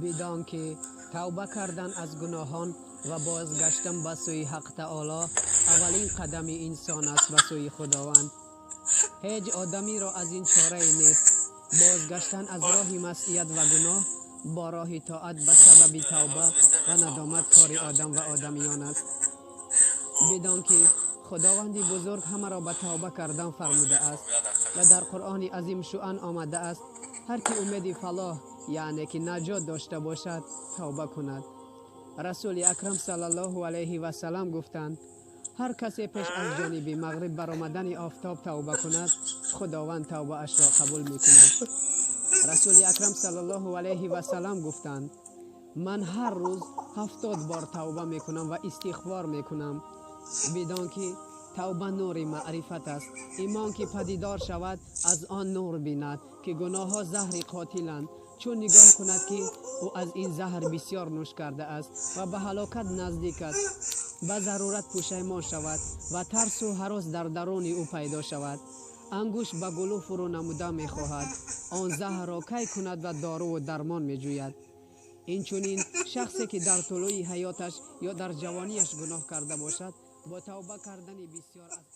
Бидон, ки тавба кардан аз гуноҳон ва бозгаштан ба сӯи Ҳақ Таоло аввалин қадами инсон аст ба сӯи Худованд. Ҳеҷ одамиро аз ин чорае нест. Бозгаштан аз роҳи маъсият ва гуноҳ бо роҳи тоат ба сабаби тавба ва надомат кори одам ва одамиён аст. Бидон, ки Худованди бузург ҳамаро ба тавба кардан фармудааст ва дар Қуръони азимшуан омадааст: ҳар ки умеди фалоҳ, яъне ки наҷот дошта бошад, тавба кунад. Расули Акрам саллаллоҳу алайҳи васалам гуфтанд: ҳар касе пеш аз ҷониби мағриб баромадани офтоб тавба кунад, Худованд тавбаашро қабул мекунад. Расули Акрам саллаллоҳу алайҳи васалам гуфтанд: ман ҳар рӯз 70 бор тавба мекунам ва истиғфор мекунам. Бидон, ки тавба нури маърифат аст. Имон ки падидор шавад, аз он нур бинад, ки гуноҳҳо заҳри қотиланд. Чун нигоҳ кунад, ки ӯ аз ин заҳр бисёр нӯш кардааст ва ба ҳалокат наздик аст, ба зарурат пушаймон шавад ва тарсу ҳарос дар даруни ӯ пайдо шавад, ангушт ба гулӯ фурӯ намуда мехоҳад, он заҳрро кай кунад ва доруву дармон меҷӯяд. Инчунин шахсе, ки дар тӯлӯи ҳаёташ ё дар ҷавонияш гуноҳ карда бошад, бо тавба кардани бисёр аз